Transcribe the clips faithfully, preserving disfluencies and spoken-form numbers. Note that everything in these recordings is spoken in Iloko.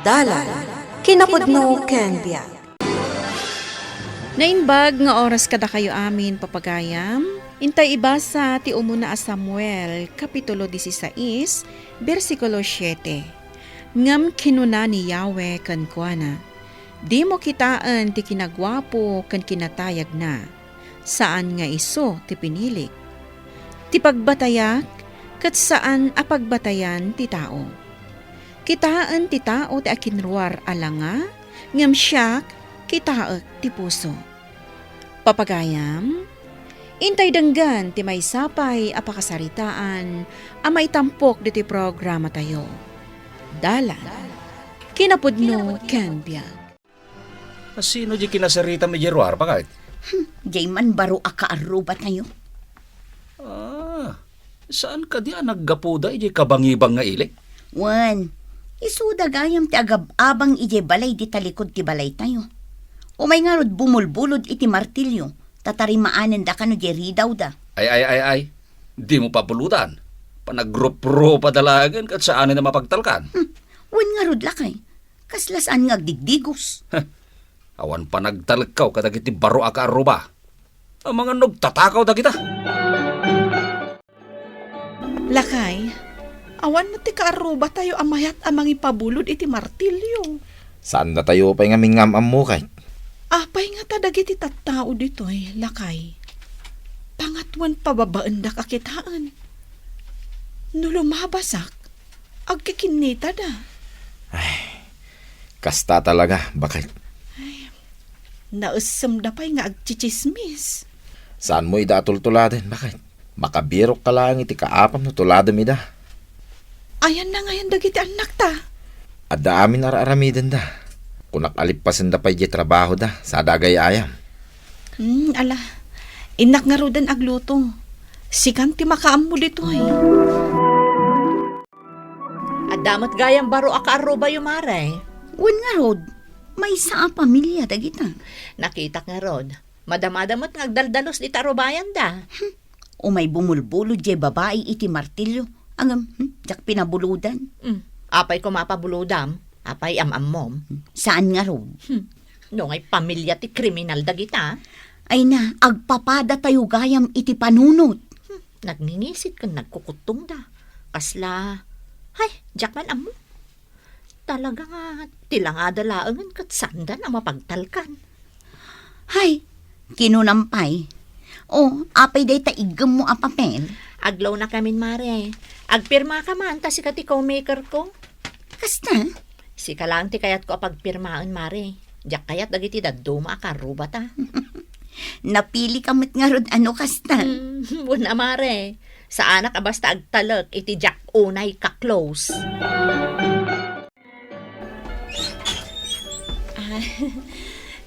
Dalan, kinapudno ken biag. Naimbag nga oras kadakayo amin, papagayam. Intay ibasa ti umuna a Samuel, Kapitulo dieciséis, bersikulo siete. Ngem kinuna ni Yahweh kenkuana, "Dimo kitaen ti kinaguapo ken kinatayagna. Saan nga isu ti pinilik. Ti pagbatayak, ket saan a pagbatayan ti tao. Kitaen ti tao ti akinruar a langa, ngem siak, kitaek ti puso." Papagayam, intay denggen ti maysa pay a pakasaritaan a maitampok ditoy programatayo. Dalan, kinapudno ken biag. Asino di kinasaritam idiay ruar, baket? Hmm, diay man baro a kaarrubatayo. Ah, saan kadi a naggapuda idiay kabangibang nga ili? Wen, isuda gayam ti agab-abang idiay balay di talikod ti balaytayo. Umay ngarud bumulbulod iti martilyo, ta tarimaanenda kano diay ridawda. Ay, ay, ay, ay. Dimo pabuludan. Panagrupropada laengen ket saanen a mapagtalkan. Hmm, wen ngarud, lakay. Kasla saan nga agdigdigos. Awan panagtalekkaw kadagiti baro a kaarruba. Amangan no agtatakaw dagita. Lakay, awan met ti kaarrubatayo a mayat a mangipabulod iti martilyo. Saannatayo pay nga mingam-ammo, kay. Apay ngata dagiti tattao ditoy, lakay? Pangatuen pababaendak a kitaen. No lumabasak, agkikinnitada. Ay, kasta talaga, baket. Ay, naessemda pay nga agtsitsismis. Saanmo ida a tultuladen, baket? Makabirokka laeng iti kaapam no tuladem ida. Ayanna ngayen dagiti annakta? Adda amin ar-aramidenda. Kunak a lippasenda pay diay trabahoda, sada agay-ayam. Hmm, ala. Innak ngaruden agluto. Sikan ti makaammo ditoy. Adda met gayam baro a kaarrubayo, Mare. Wen ngarud, maysa a pamilia dagita. Nakitak ngarud, madamada met nga agdaldalus dita arubayanda. Hmm. Umay bumulbulod diay babai iti martilyo. Ngem, hmm, diak pinabulodan. Hmm. Apay koma a pabulodam? Apay am-ammom? Hmm. Saan ngarud? Hmm. No ngay pamilia ti kriminal dagita? Ay na, agpapadatayo gayam iti panunot. Hmm. Nagngingisit ken nagkukuttongda. Kasla, hay, diak man ammo. Talaga nga, ti langada laengen ket saandan a mapagtalkan. Hay, kinunam pay. O, apay dayta iggemmo a papel? Aglawnakamin, Mare. Agpirmaka man, ta sika ti co-maker ko. Kasta? Sika laeng ti kayatko a pagpirmaen, Mare. Diak kayat dagiti dadduma a karrubata. Napilika met ngarud a no kasta? Hmm, wen a, Mare. Saanak a basta agtalek iti diak unay ka-close. Ah,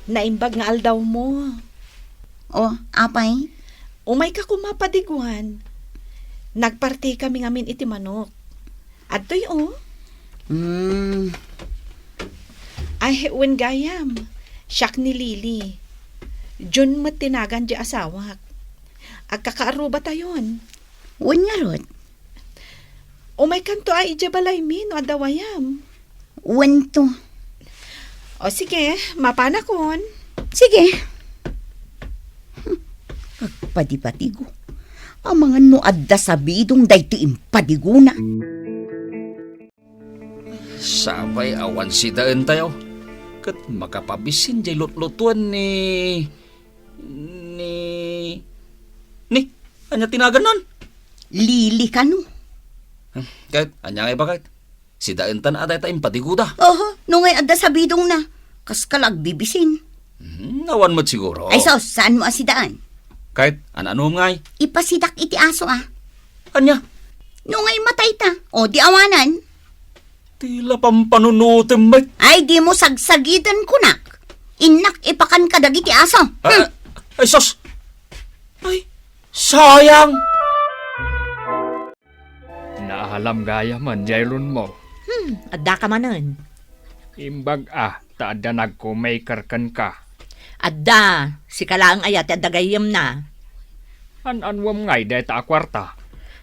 naimbag nga aldawmo. O, apay? Umayka koma padiguan. Nagpartikami ngamin iti manok. Adtoy, o. Hmm. Ay, wen gayam. Siak ni Lily. June met ti nagan ti asawak. Agkakaarrubatayon. Wen ngarud. Umaykanto a idiay balaymi no adda wayam. Wento. O sige, mapanakon. Sige. Hmm, agpadipatigo. Amangan no adda sabidong daytoy impadigona. Sapay awan sidaentayo, ket makapabisin diay lutlutoen ni, ni, ni, ania ti nagannan? Lili kano? Hmm, ket, ania ngay baket? Sidaentan a dayta impadigoda. Oho, no ngay adda sabidongna, kaskala agbibisin. Hmm, awan met siguro. Ay sus, saanmo a sidaan? Ket, an-anom ngay? Ipasidak iti aso a. Ania? No ngay matayta, o di awanan. Ti la pampanunotem met. Ay, dimo sagsagiden kunak. Innak ipakan kadagiti aso. Ah, hmm. Ah, ay, sus! Ay, sayang! Naalam gayam diay lunmo. Hmm, addaka manen. Imbag a, ta adda nag-co-maker kenka. Adda, sika laeng aya ti adda gayyemna. An-anuem ngay dayta a kuarta?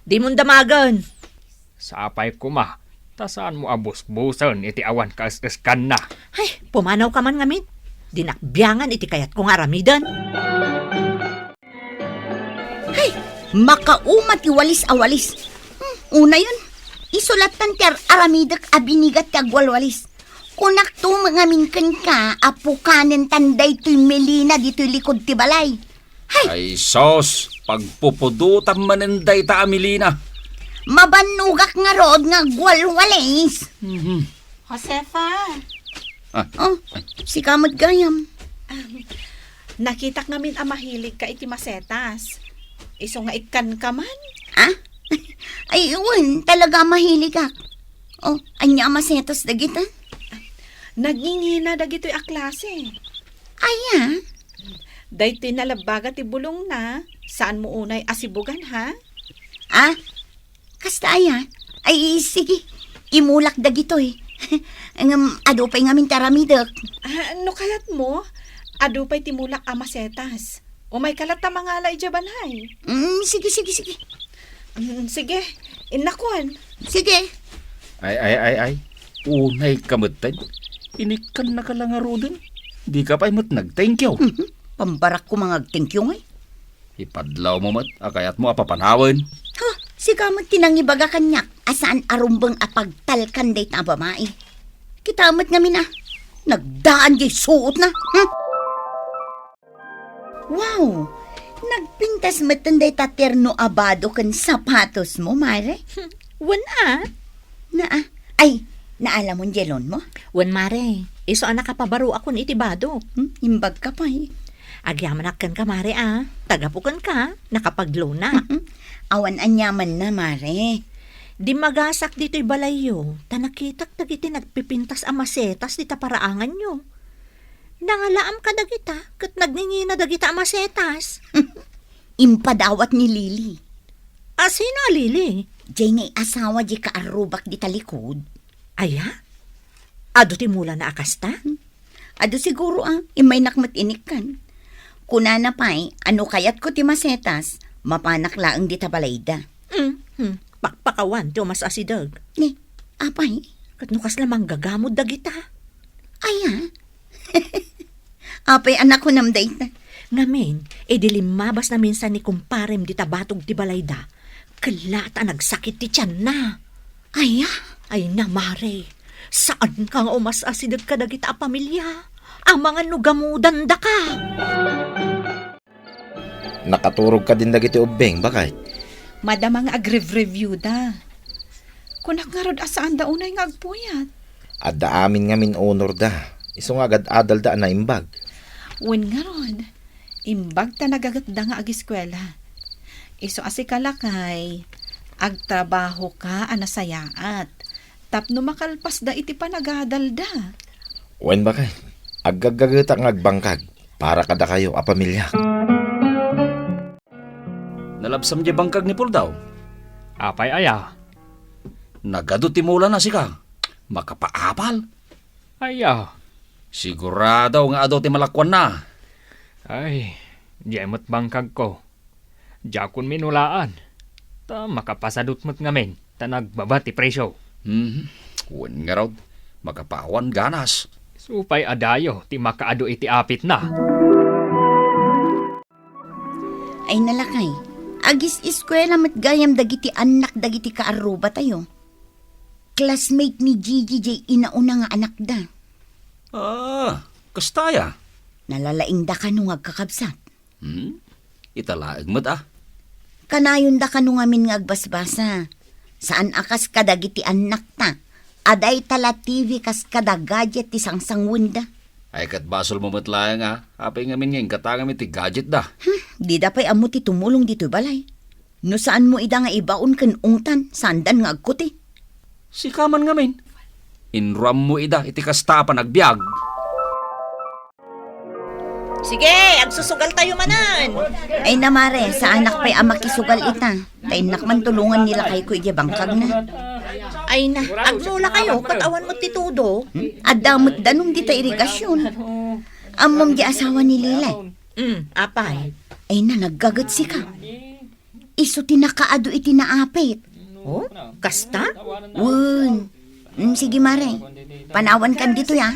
Dimon damagen. Sapay koma, Ta saanmo a busbusen iti awan kaes-eskanna. Ay, pumanawka man ngamin. Dinak biangan iti kayatko nga aramiden. Hay, makauma ti walis a walis. Hmm, unayon, isu lattan ti ar-aramidek a binigat ti agwalwalis. Kunakto met ngamin kenka a pukanentan daytoy melina ditoy likud ti balay. Hay! Ay sos, pagpupudotam manen dayta a melina. Mabannogak ngarud nga agwalwalis. Mhm. Josefa! Ah. Oh, sika met gayam. Nakitak ngamin a mahiligka iti masetas. Isu nga ikkanka man. Ah? Ay, wen, talaga mahiligak. Oh, ania a masetas dagita? Nagngingina dagitoy a klase. Aya? Daytoy nalabbaga ti bulongna, saanmo unay a sibugan, ha? Ah? Kasta aya? Ay, sige. Imulak dagitoy. Ngem adu pay ngamin ti aramidek. Ah, no kayatmo, adu pay ti mulak a masetas. Umayka latta mangala idiay balay. Mm, sige, sige, sige. Mm, sige, innakon. Sige. Ay, ay, ay, ay. Unayka metten. Inikkannaka la ngaruden. Dika pay met nag-thank you. Mhm. Pambarakko nga ag-thank you ngay. Ipadlawmo met a kayatmo a papanawen. Ha, sika met ti nangibaga kaniak a saan a rumbeng a pagtalkan dayta a babai. Kita met ngamin a, nagdaan diay suotna. Hmm? Wow! Nagpintas metten dayta terno a bado ken sapatosmo, Mare? Wen a. Naa. Ay, naalamon diay loanmo? Wen, Mare. Isu a nakapabaruakon iti badok. Hmm, imbagka pay. Agyamanak kenka, Mare, a. Tagapu kenka, nakapag-loanak. Awan aniamanna, Mare. Dimmagasak ditoy balayyo, ta nakitak dagiti nagpipintas a masetas dita paraanganyo. Nangalaam kadagita ket nagngingina dagita a masetas. Impadawat ni Lily. A, sino a Lily? Diay nga asawa diay kaarrubak dita likud. Aya? Adu ti mulana a kasta? Hmm. Adu siguro a, immaynak met inikkan. Kunana pay a no kayatko ti masetas, mapanak laeng dita balayda. Hmm, hmm. Pakpakawan ti umas-asideg. Ni, apay? Ket no kasla manggagamod dagita? Aya? Apay a nakunam dayta? Ngamin, idi limmabasna minsan ni kumparem dita batog ti balayda, kellaat a nagsakit ti tianna. Aya? Ay na, Mare, saanka nga umas-asideg kadagita a pamilia? Amangan no gamodandaka. Nakaturog kadin dagiti ubbing, baket? Madama nga agrev-reviewda. Kunak ngarud a saanda unay nga agpuyat. Adda amin ngamin unorda. Isu nga agad-adalda a naimbag. Wen ngarud, imbag ta nagagetda nga agiskuela. Isu a sika lakay, agtrabahoka a nasayaat. Tapno makalpasda iti panagadalda. Wen, baket, aggaggagetak nga agbangkag para kadakayo a pamiliak. Nalabsam diay bangkag ni Puldaw? Apay aya? Nagadu ti mulana, sika. Makapaapal. Aya? Sigurado nga adu ti malakuanna. Ay, diay met bangkagko. Diakon minulaan. Ta makapasadut met ngamin, ta nagbaba ti presio. Hmm, wen ngarud, makapawan ganas. Supay a dayo ti makaadu iti apitna. Ay na lakay, agis-eskuela met gayam dagiti annak dagiti kaarrubatayo. Classmate ni Gigi diay inauna nga anakda. Ah, kasta aya? Nalalaingda kano nga agkakabsat. Hmm? Ita laeng met a. Kanayonda kano ngamin nga agbasbasa. Saan a kas kadagiti annakta a dayta la T V kas kada gadget ti sangsanguenda. Ay, ket basolmo met laeng a, apay ngamin nga ingkatangam iti gadgetda. Hmm, dida pay ammo ti tumulong ditoy balay. No saanmo ida nga ibaon ken ungtan, saandan nga agkuti. Sika man ngamin, inruammo ida iti kasta a panagbiag. Sige, agsusugaltayo manen. Ay na, Mare, saanak pay a makisugal ita. Ta innak man tulongan ni lakayko idiay bangkagna. Ay na, agmulakayo, ket awan met ti tudo. Hmm? Adda met danum dita irigasion. Ammom diay asawa ni Lilay? Hmm, apay? Ay na, naggaget sika. Isu ti nakaadu iti naapit. Oh, kasta? Wen, Mm, sige, Mare. Panawankan ditoy, a.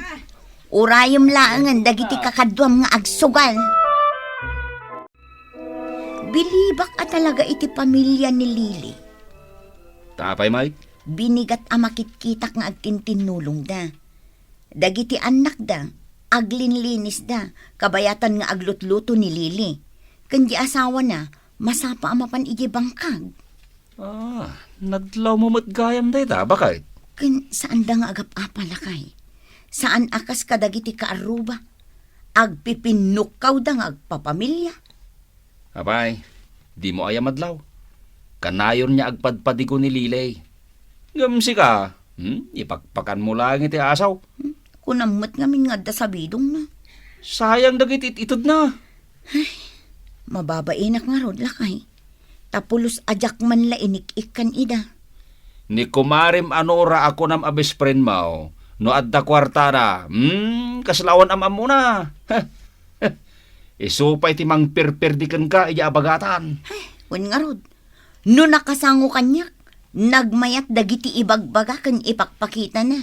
Urayem laengen dagiti kakaduam nga agsugal. Bilibak a talaga iti pamilia ni Lily. Apay, Mike? Binigat a makitkitak nga agtintinnulongda. Dagiti annakda, aglinlinisda, kabayatan nga aglutluto ni Lily. Ken di asawana, masapa a mapan idiay bangkag. Ah, nadlawmo met gayam dayta, baket? Ken saanda nga agap-apa, lakay. Saan a kas kadagiti kaarruba. Agpipinnukkawda nga agpapamilia. Apay, dimo aya madlaw? Kanayon nga agpadpadigo ni Lily. Ngem sika, hmm, ipakpakanmo laeng iti asaw. Hmm, kunam met ngamin nga adda sabidongna. Sayang dagiti it-itedna. Ay, mababainak ngarud, lakay. Ta pulos a diak man la inik-ikkan ida. Ni kumarem a Nora a kunam a best friend mo, no adda kuartana, hmm, kasla awan am-ammona. Isu pay ti mangperperdi kenka idiay abagatan. Ay, wen ngarud. No nakasango kaniak, nagmayat dagiti ibagbaga ken ipakpakitana.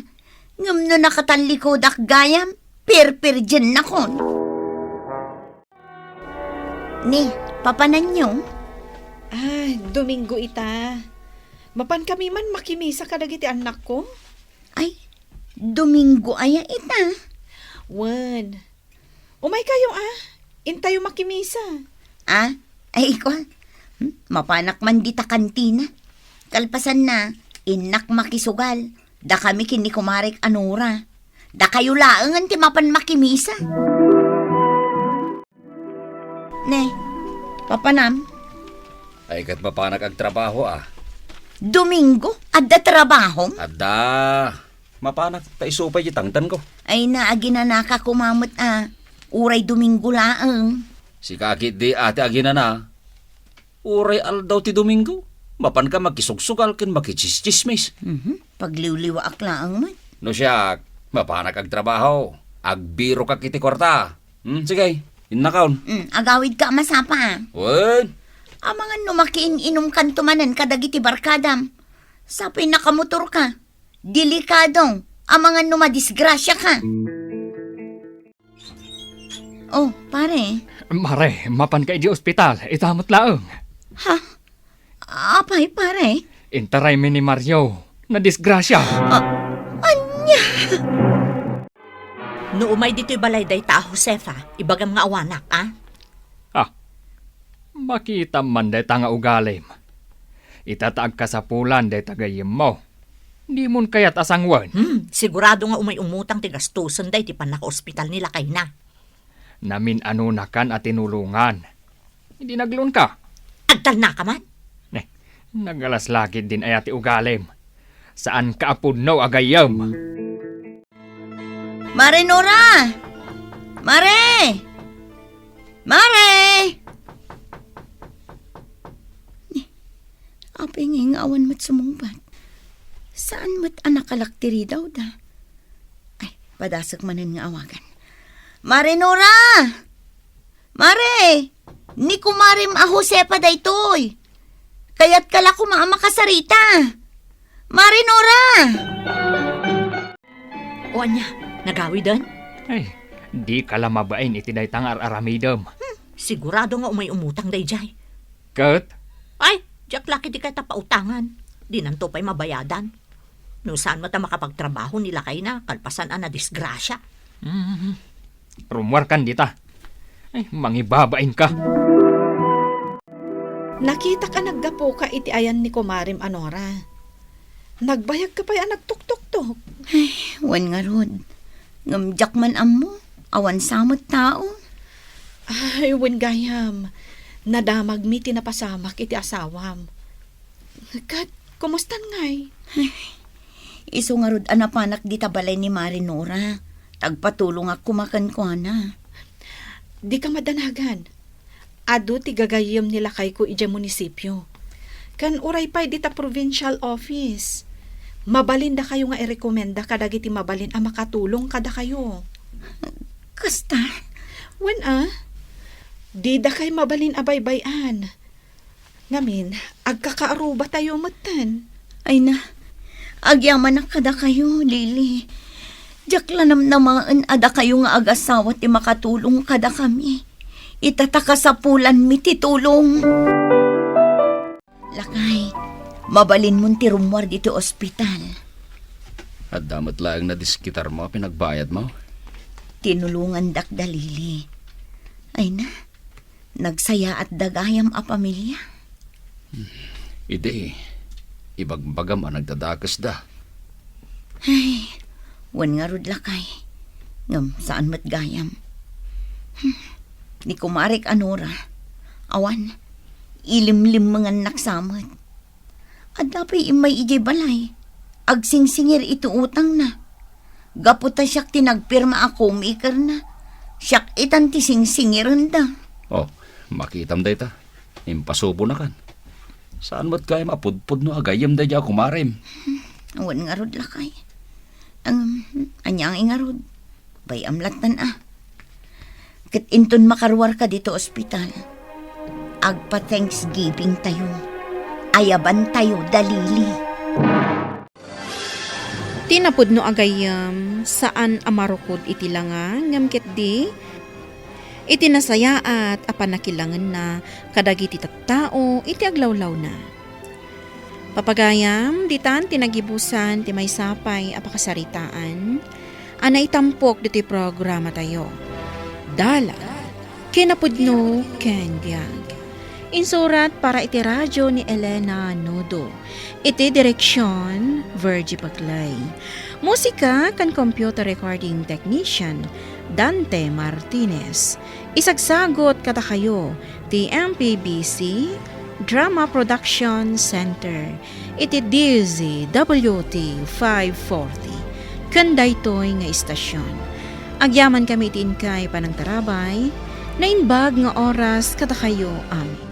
Ngem no nakatallikudak gayam, perperdiennakon. Ni, papananyo? Ah, Domingo ita. Mapankami man makimisa kadagiti annakko? Ay, Domingo aya ita? Wen. Umaykayo, a. Intayo makimisa. A? Ay, ikua. Hmm, mapanak man dita kantina. Kalpasanna, innak makisugal. Dakami ken ni kumarek a Nora. Dakayo laengen ti mapan makimisa. Ne, papanam? Ay, ket mapanak agtrabaho, a. Domingo, adda trabahom? Adda. Mapanak, ta isu pay ti tangtanko. Ay, naaginanaka koma met a. Uray Domingo laeng. Sika ketdi, ate, aginana. Uray aldaw ti Domingo, mapanka makisugsugal ken makitsistsismis. Mhm. Pagliwliwaak laeng met. No siak, mapanak agtrabaho. Agbirokak iti kuarta. Hmm, sige, innakon. Mm, agawidka a masapa, a. Wen? Amangan no makiin-inumkanto manen kadagiti barkadam. Sapay nakamotorka. Delikado. Amangan no madisgrasiaka. Oh, pare. Mare, mapanka idiay ospital. Ita met laeng. Ha? Apay, pare? Intaraymi ni Mario. Nadisgrasia. Ah, ania? No umay ditoy balay dayta a Josefa, ibagam nga awanak, a? Ah, makitam man dayta nga ugalim. Ita ta agkasapulan dayta gayyemmo. Dimon kayat a sanguen? Hmm, sigurado nga umay umutang ti gastusen daydi pannakaospital ni lakayna. Namin-anonakan a tinulongan. Idi nagluonka. Agtalnaka man? Eh, nagalas la ketdin aya ti ugalim. Saanka a pudno a gayyem. Mare Nora! Mare! Mare! Apay ngay nga awan met sumungbat? Saan met a nakalak ti ridawda? Ay, padasek manen nga awagan. Mare Nora! Mare! Ni kumarem a Josefa daytoy. Kayatka la koma a makasarita. Mare Nora! O ania, nagawiden? Ay, dika la mabain iti dayta nga ar-aramidem. Hmm, sigurado nga umay umutang daydiay. Ket? Ay, diak la ketdi kayat a pautangan. Dinanto pay mabayadan. No saan met a makapagtrabaho ni lakayna, kalpasan a nadisgrasia. Mm. Rummuarkan dita. Ay, mangibabainka. Nakitak a naggapuka iti ayan ni kumarem a Nora. Nagbayagka pay a nagtuktoktok. Ay, wen ngarud. Ngem diak man ammo, awan sa met tao. Ay, wen gayam. Nadamagmi ti napasamak iti asawam. Ket, kumustan ngay? Ay, isu ngarud a napanak dita balay ni Mare Nora. Tagpatulongak koma kenkuana. Dika madanagan. Adu ti gagayyem ni lakayko idiay munisipio. Ken uray pay dita provincial office. Mabalin dakayo nga irekomenda kadagiti mabalin a makatulong kadakayo. Kasta? Wen a, didakay mabalin a baybay-an. Ngamin, agkakaarubatayo metten. Ay na, Agyamanak kadakayo, Lily. Diak la namnamaen a dakayo nga agasawa ti makatulong kadakami. Ita ta kasapulanmi ti tulong. Lakay, mabalinmon ti rummuar ditoy ospital. Adda met laeng nadiskitarmo a pinagbayadmo? Tinulongandak da, Lily. Ay na, nagsayaat da gayam a pamilia. Idi, ibagbagam a nagdadakesda. Ay, wen ngarud, lakay. Ngem saan met gayam. Hmm, ni kumarek a Nora. Awan, ilimlimmengannak sa met. Adda pay immay idiay balay. Agsingsingir iti utangna. Gapu ta siak ti nagpirma a co-maker-na. Siak itan ti singsingirenda. Oh, makitam dayta. Impasubonakan. Saan met gayam a pudpudno a gayyem daydiay a kumarem? Awan ngarud, lakay. Ang, anya nga ingarud? Bay-am lattan a. Ket inton makaruarka ditoy ospital, agpa-Thanksgiving tayo. Ayaban tayo, da Lily. Ti napudno a gayyem, saan a marukod iti langa, ngem ketdi iti nasayaat a pannakilangenna kadagiti tattao iti aglawlawna. Papagayam, ditan ti nagibusan ti maysa pay a pakasaritaan a naitampok ditoy programatayo. Dalan, kinapudno ken biag. Insurat para iti radio ni Elena Nudo. Iti direksion, Virgie Paclay. Musika ken computer recording technician, Dante Martinez. Isagsagot kadakayo ti M P B C Drama Production Center iti D Z W T five forty ken daytoy nga istasyon. Agyamankami iti inkay panangtarabay, naimbag nga oras kadakayo amin.